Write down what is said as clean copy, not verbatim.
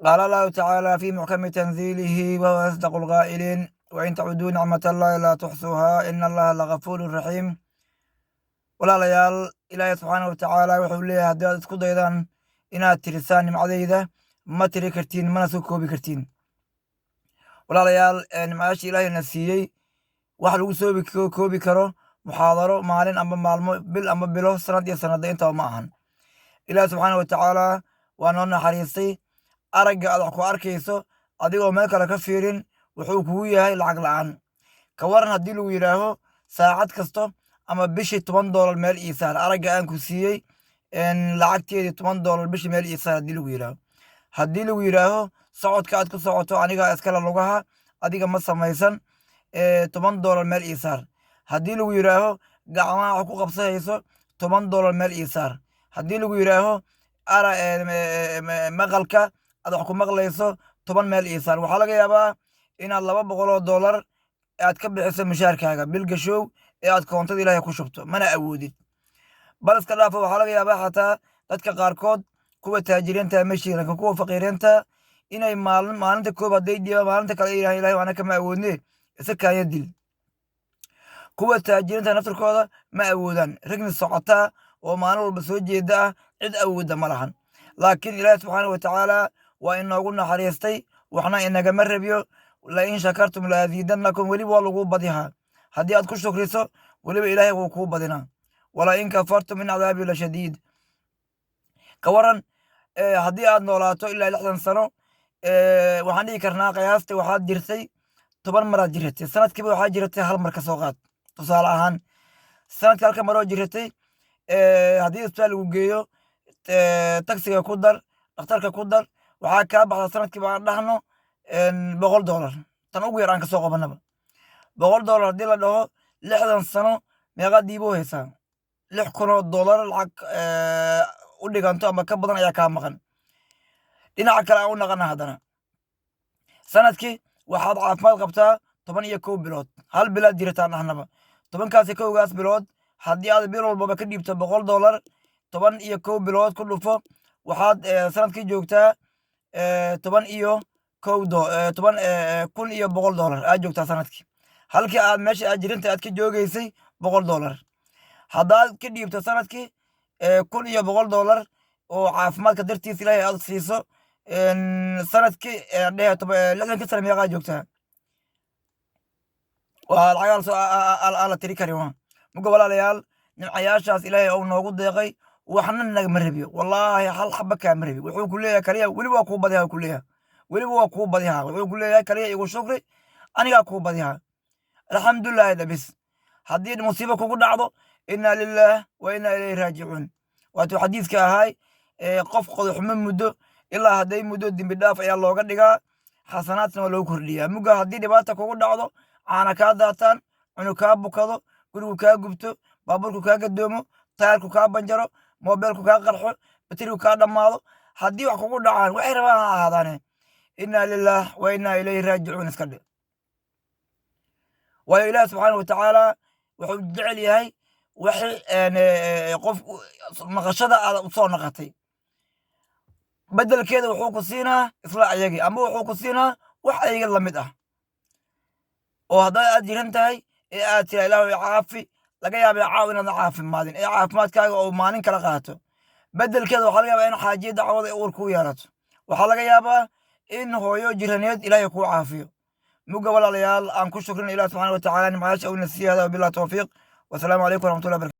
Qaala Allahu tacaala fi muxkami tanziilihi wahuwa asdaqu lqaa'iliin: wain tacuduu nicmat Allahi laa tuxsuuhaa, ina Allaha lagafuurun raxiim. Walaalayaal, Ilaahay subxaana watacaala wuxuu leeyahay: haddii aad isku daydaan inaad tirisaan nimcadayda, ma tiri kartiin, mana soo koobi kartiin. Walaalayaal, nimcayaasha Ilaahayna siiyey wax lagu soo koobi karo muxaadaro maalin amba maalmo, bil amba bilo, sanad iyo sanada intaba ma ahan. Ilaah subxaana watacaala waa noo naxariistay. Aragga aad wax ku arkayso adigoo meel kale ka fiirin wuxuu kugu yahay lacag la'aan. Ka waran haddii lagu yidhaaho saacad kasto ama bishii $10 meel ii saar, aragga aan ku siiyey lacagteedii $10 bishii meel ii saar haddii lagu yidhaaho? Haddii lagu yidhaaho socodka aad ku socoto aniga iskale, lugaha adiga ma samaysan, $10 meel ii saar. Haddii lagu yidhaaho gacmaha wax ku qabsahayso, $10 meel ii saar. Haddii lagu yidhaaho ara maqalka aad wax ku maqlayso, 10 meel ii saar. Waxaa laga yaabaa inaad $200 aad ka bixiso mushaarkaaga bil gashow ee aad koontada Ilaahay ku shubto, mana awoodid. Bal iska dhaafo, waxaa laga yaabaa xataa dadka qaarkood, kuwa taajiriinta ma sheegin, laakiin kuwa faqiiriinta, inay maalin maalinta koob hadday dhiibaan, maalinta kale ay yidhahaan: "Ilahay, ana kama awoodne, isa kaanya dil." Kuwa taajiriinta naftirkooda ma awoodaan. Ragni socotaa oo maalin walba soo jeeda ah, cid awoodda ma lahan. Laakiin Ilaahi subxaana watacaala waa inoogu naxariistay, waxna inagama rabiyo. Lain shakartum la aziidannakum. Weliba waa laguu badihaa haddii aad ku shukriso, weliba Ilaahay wuu kuu badinaa. Wala in kafartum in cadaabii la shadiid. Ka waran haddii aad noolaato ilaa 60 sano? Waxaan dhihi karnaa qiyaasta waxaad jirtay 10 maraad jiratay sanadkiiba. Waxaa jiratay hal mar, ka soo qaad tusaale ahaan sanadka halka maroo jiratay. Haddii isbitaal lagu geeyo, tagsiga ku dar, dhakhtarka ku dar, waxaa kaa baxda sanadkiiba aan dhahno $100, tan ugu yar aan kasoo qabanaba $100. Haddii la dhaho 60 sano, meeqaa diiboo haysaa? $6,000 lacag u dhiganto ama ka badan ayaa kaa maqan. Dhinaca kale aan u naqana haddana, sanadkii waxaad caafimaad qabtaa 11 bilood, hal bilaad jirataan dhahnaba. Tobankaasi kowgaas bilood haddii aad bil walbaba ka dhiibto $100, 11 bilood ku dhufo, waxaad sanadkii joogtaa toban iyo kow $10,100 aad joogtaa sanadkii, halkii aad meesha aad jirinta aad ka joogaysay $100. Haddaad ka dhiibto sanadkii $1,100 oo caafimaadka dartiis Ilaahay aad siiso sanadkii dhehe, 60-kii sano meeqaa joogtaa? Waa lacag aan la tiri karin. Waa muga walaalayaal, nimcayaashaas Ilaahay uu noogu deeqay waxna nagama rabiyo. Wallaahi hal xaba kaama rabi. Wuxuu ku leeyahay kaliya, weliba waa kuu badihaa ku leeyahay, weliba waa kuu badihaa. Wuxuu ku leeyahay kaliya igu shukri, anigaa kuu badihaa. Alxamdulilahi dhabis. Haddii musiibo kugu dhacdo, inna lillaah wa inna ilayhi raajicuun. Waatuu xadiiska ahaay: qof qodoxmo muddo, ilaa hadday muddo dembi dhaaf ayaa looga dhigaa, xasanaadna waa loogu kordhiyaa. Mugga haddii dhibaata kugu dhacdo, caana kaa daataan, cunug kaa bukado, gurigu kaa gubto, baabuurku kaa gadoomo, taayarku kaa banjaro, moobeelku kaa qarxo, baterigu kaa dhammaado, haddii wax kugu dhacaan, waxay rabaan ha ahaadaane, inna lillaah wa inna ilayhi raajicuun iska dhe. Waayo, Ilaah subxaana watacaala wuxuu jecel yahay waxi qof naqashada aad usoo naqatay beddelkeeda wuxuu ku siinaa isla ayagii, ama wuxuu ku siinaa wax ayaga lamid ah. Oo haddaa aad jiran tahay ee aad tira: "Ilaahu caafi," laga yaabay caaw inaadan caafimaadin ee caafimaadkaaga oo maalin kala qaato. Beddelkeeda waxaa laga yaabaa in xaajiya dacwada uur kuu yeelato. Waxaa laga yaabaa in hooyo jiraneed Ilaahay kuu caafiyo. Mugga walaalayaal, aan ku shukrin Ilah subxaana watacaala nimcayaasha uuna siiya. Hada wabillahi tawfiiq, wasalaamu calaykum waraxmatullahi barakatu.